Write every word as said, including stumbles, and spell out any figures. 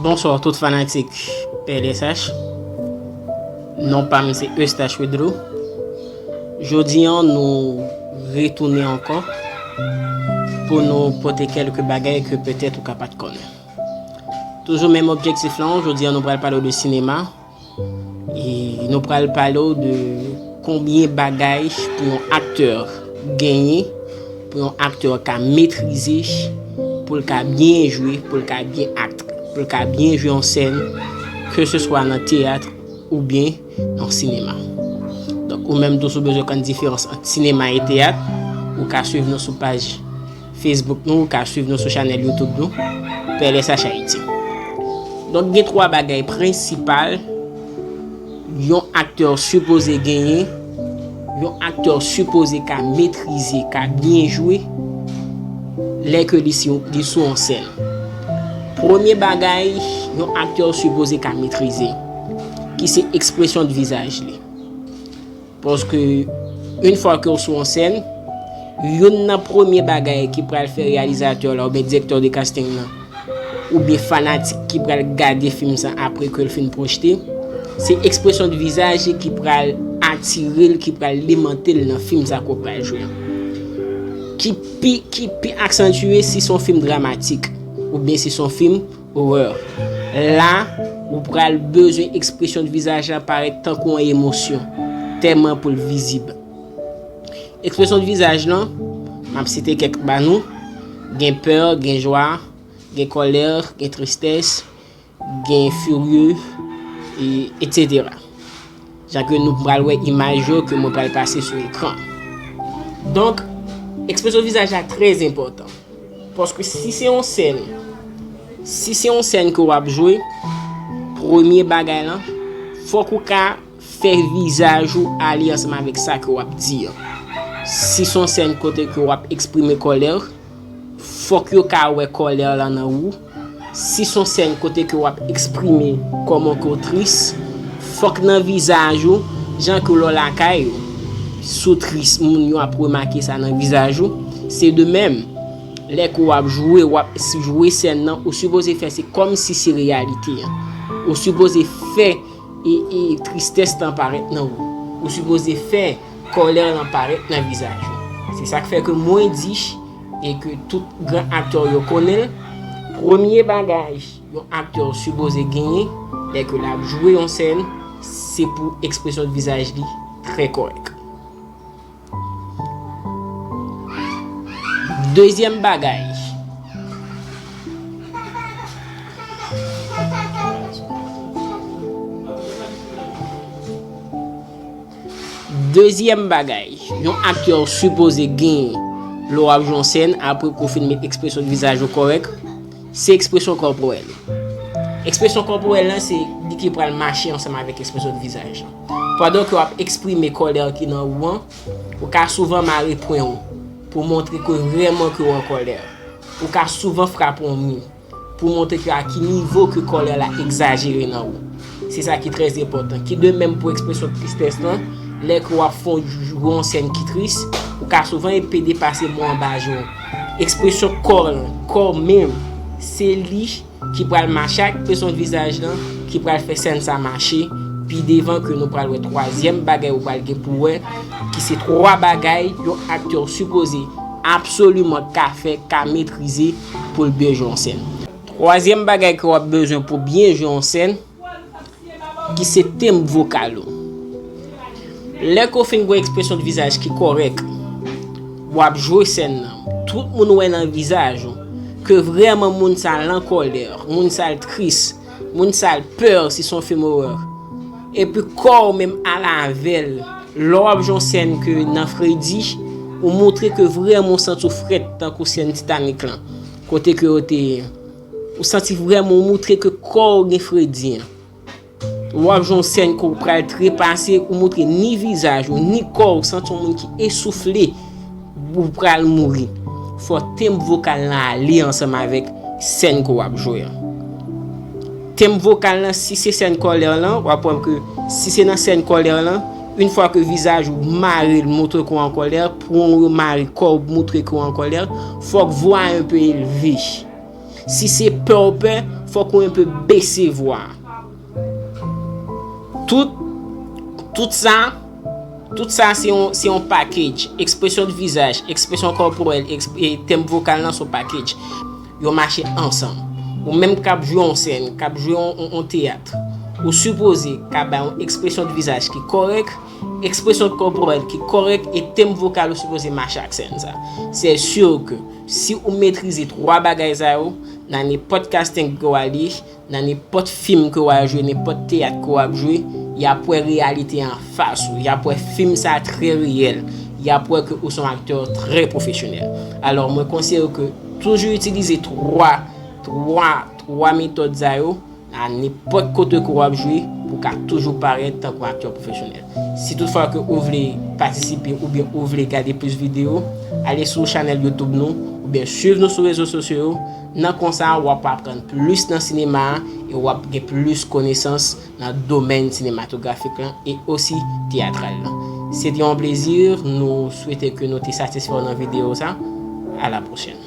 Bonswa tout fanatik P L S H. Non pa m se Eustache Pedro. Jodi an nou retounen ankò pou nou pote kèlke bagay ke petèt ou ka pa t konnen. Toujou menm objektif lan, jodi an nou pral pale w de sinema. E nou pral pale w de konbyen bagay pou yon aktè genyen, pou yon aktè ka metrize, pou l ka byen jwe, pou l ka byen akte, pou l ka byen jwe yon sèn, ke se swa nan teyat oubyen nan sinema. Donk, ou menm tou si w bezwen konn diferans ant sinema e teyat, ou ka swiv nou sou paj Facebook nou, ou ka swiv nou sou chanèl YouTube nou, P L S H Haiti. Donk, gen twa bagay prensipal yon aktè sipoze genyen, yon aktè sipoze ka metrize, ka byen jwe, lè ke li si, li sou yon sèn. Premye bagay yon aktè sipoze ka metrize, ki se ekspresyon de vizaj li. Paske, yon fwa ke w sou yon sèn, youn nan premye bagay ki pral fè reyalizatè la oubyen direktè de casting lan, oubyen fanatik ki pral gade fim sa apre ke l fin pwojte, se ekspresyon de vizaj li ki pral atire l, ki pral limante l nan fim sa ke w pral jwe an. Ki pi, ki pi aksantye si se yon fim dramatik, oubyen si se yon fim horreur. La, ou pral bezwen ekspresyon de vizaj la parèt tankou yon emosyon, tèlman pou l vizib. Ekspresyon de vizaj lan, m ap site kèk ba nou, gen pè, gen jwa, gen kòlè, gen tristès, gen firye, e, etsetera. Jan ke nou pral wè imaj yo ke mwen pral pase sou ekran. Donk, ekspresyon vizaj la trè enpòtan. Paske si se yon sèn, si se yon sèn ke w ap jwe, premye bagay lan, fòk ou ka fè vizaj ou ale ansanm avèk sa ke w ap di an. Si se yon sèn kote ke w ap eksprime kòlè, fòk yo ka wè kòlè lan nan ou. Si se yon sèn kote ke w ap eksprime kòman ke w tris, fòk nan vizaj ou, jan ke lè w lakay ou, si w tris, moun yo ap remake sa nan vizaj ou. Se de menm, lè ke w ap jwe, w ap jwe sèn nan, ou sipoze fè se kòmsi se reyalite an. Ou sipoze fè e, e tristès lan parèt nan ou. Ou sipoze fè kòlè lan parèt nan vizaj ou. Se sa k fè ke mwen di, e ke tout gran aktè yo konnen l, premye bagay yon aktè sipoze genyen lè ke l ap jwe yon sèn, se pou ekspresyon de vizaj li trè kòrèk. Dezyèm bagay. Dezyèm bagay, yon aktè sipoze genyen lè w ap jwe yon sèn, apre ke w fin met ekspresyon de vizaj ou kòrèk, se ekspresyon kòpòrèl. Ekspresyon kòpòrèl lan, se li ki pral mache ansanm avèk ekspresyon de vizaj lan. Pandan ke w ap eksprime kòlè ki nan ou an, ou ka souvan mare pwen ou pou montre ke vrèman ke w an kòlè. Ou ka souvan frape yon mi pou montre ke a ki nivo ke kòlè la egzajere nan ou. Se sa ki trè enpòtan. Ki de menm pou ekspresyon tristès lan, lè ke w ap fè yon, yon sèn ki tris, ou ka souvan ap depase mo anba je w. Ekspresyon kò lan, kò menm, se li ki pral mache ak ekspresyon vizaj lan, ki pral fè sèn sa mache pi devan, ke nou pral wè twazyèm bagay ou pral gen pou wè, ki se twa bagay yon aktè sipoze absoliman ka fè, ka metrize pou l byen jwe yon sèn. Twazyèm bagay ke w ap bezwen pou byen jwe yon sèn, ki se tenb vokal ou. Lè ke w fin gen ekspresyon de vizaj ki kòrèk, w ap jwe sèn nan, tout moun wè nan vizaj ou ke vrèman moun sa l an kòlè, moun sa l tris, moun sa l pè si se yon fim horreur. Epi kò w menm ale avè l. Lè w ap jwe yon sèn ke nan fredi, ou montre ke vrèman w santi w frèt tankou sèn Titanic lan. Kote ke yo te, ou santi vrèman, ou montre ke kò w gen fredi an. W ap jwe yon sèn ke w pral trepase, ou montre ni vizaj ou, ni kò w, santi yon moun ki esoufle, ou pral mouri. Fò tenb vokal lan ale ansanm avèk sèn ke w ap jwe an. Tenb vokal lan, si se sèn kòlè lan, w ap wè ke si se nan sèn kòlè lan, yon fwa ke vizaj ou mare l, montre ke w an kòlè, pwen w yo mare, kò w montre ke w an kòlè, fòk vwa a enpe elve. Si se pè w pè, fòk ou enpe bese vwa. Tout, tout sa, tout sa se yon, se yon package. Ekspresyon de vizaj, ekspresyon kòporèl, eksp, e tèm vokal lan se yon package. Yo mache ansanm. Ou menm k ap jwe yon sèn, k ap jwe yon, yon, yon teyat, ou sipoze ka bay yon ekspresyon de vizaj ki kòrèk, ekspresyon kòporèl ki kòrèk e tèm vokal ou sipoze mache ak sèn sa. Se si ke si ou metrize twa bagay sa yo, nan nenpòt casting ke w ale, nan nenpòt fim ke w al jwe, nenpòt teyat ke w ap jwe, y ap wè reyalite an fas ou. Y ap wè fim sa trè reyèl. Y ap wè ke ou se yon aktè trè pwofesyonèl. Alò, mwen konseye w ke toujou itilize twa, twa, twa metòd sa yo nan nenpòt kote ke w ap jwe pou w ka toujou parèt tankou aktè pwofesyonèl. Si toutfwa ke ou vle patisipe oubyen ou vle gade plis videyo, ale sou chanèl YouTube nou oubyen swiv nou sou rezo sosyo yo. Nan konsa, w ap aprann plis nan sinema a e w ap gen plis konesans nan domèn sinematografik lan e osi teyatral lan. Se te yon plezi. Nou swete ke nou te satisfè w nan videyo sa. A la pwochèn.